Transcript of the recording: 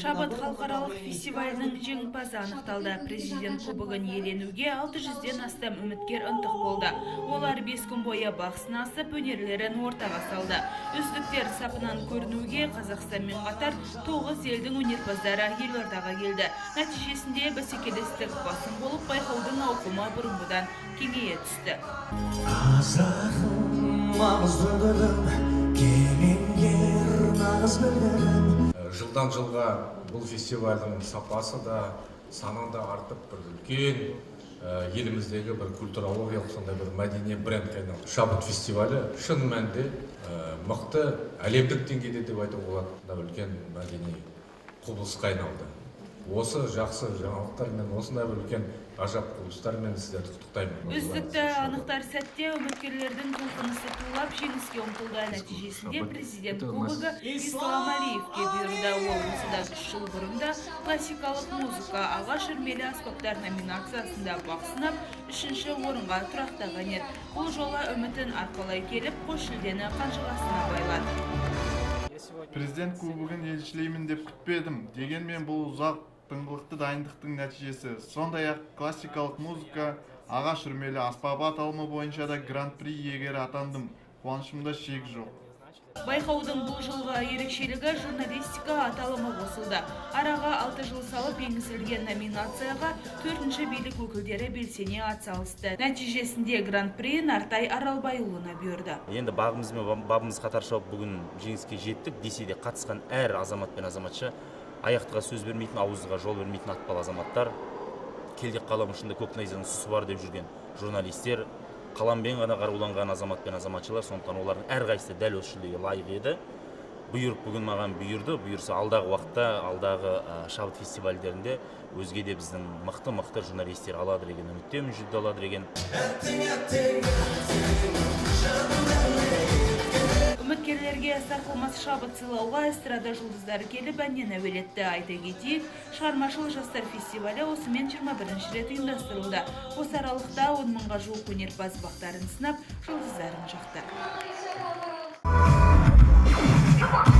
Шабыт халықаралық фестивалінің жеңімпазы анықталды. Президент кубогын иеленуге 600-ден астам үміткер ынтық болды. Олар 5 күн бойы бақ сынасып, өнерлерін ортаға салды. Үздіктер сапынан көрінуге Қазақстанмен қатар тоғыз елдің өнерпаздары елордаға келді. Нәтижесінде бәсекелестік басым болып, байқаудың ауқымы бұрынғыдан кеңейе түсті. Қазағым, ауыздығым, кемеңгер, нағыз білгірім. Жылдан жылға бұл фестивальдің сапасы да, саны да артып, бір үлкен еліміздегі бір культурологиялық, сондай бір мәдени брендке айналды. Шабыт фестивалі шын мәнінде мықты, әлемдік деңгейде деп айтуға болады, мына үлкен мәдени құбылысқа айналды. Осы жақсы жаңалықтармен, осындай бір үлкен ғажап құбылыстармен сіздерді құттықтаймын. Үздікті анықтар сәтте үміткерлердің толқынысы тулап, жеңіске ұмтылды. Нәтижесінде Президент кубогы Ислам Алиевке бұйырды. Ол осыдан 3 жыл бұрын да классикалық музыка, ағаш үрмелі аспаптар номинациясында бақ сынап, үшінші орынға тұрақтаған еді. Бұл жолы үмітін арқалай келіп, қос жүлдені қанжығасына байлады. Президент кубогын еншілеймін деп күтпедім. Дегенмен бұл ұзақ, тыңғылықты дайындықтың нәтижесі. Сондай ақ классикалық музыка, ағаш үрмелі аспабы аталымы бойынша да Гран-при иегері атандым. Қуанышымда шек жоқ. Байқаудың бұл жылғы ерекшелігі – журналистика аталымы қосылды. Араға 6 жыл салып енгізілген номинацияға төртінші билік өкілдері белсене атсалысты. Нәтижесінде Гран-при Нартай Аралбайұлына бұйырды. Енді бағымыз бен бабымыз қатар шауып, бүгін жеңіске жеттік десе де, қатысқан әр азамат пен азаматша аяқтыға сөз бермейтін, ауыздыға жол бермейтін атпал азаматтар, келдек қалам ұшында көк найзаның сұсы бар деп жүрген журналистер, қаламмен ғана қаруланған азамат пен азаматшалар. Сондықтан олардың әрқайсысы дәл осы жүлдеге лайық еді. Бұйырып, бүгін маған бұйырды. Бұйырса, алдағы уақытта, алдағы Шабыт фестивальдерінде өзге де біздің мықты мықты журналистер алады деген үміттемін, жүлде алады деген. Әттең, әттең, әттең. Үміткерлерге сарқылмас шабыт сыйлауға эстрада жұлдыздары келіп, әннен әуелетті. Айта кетейік, шығармашыл жастар фестивалі осымен 21 рет ұйымдастырылды. Осы аралықта 10 мыңға жуық өнерпаз бақтарын сынап, жұлдыздарын жақты.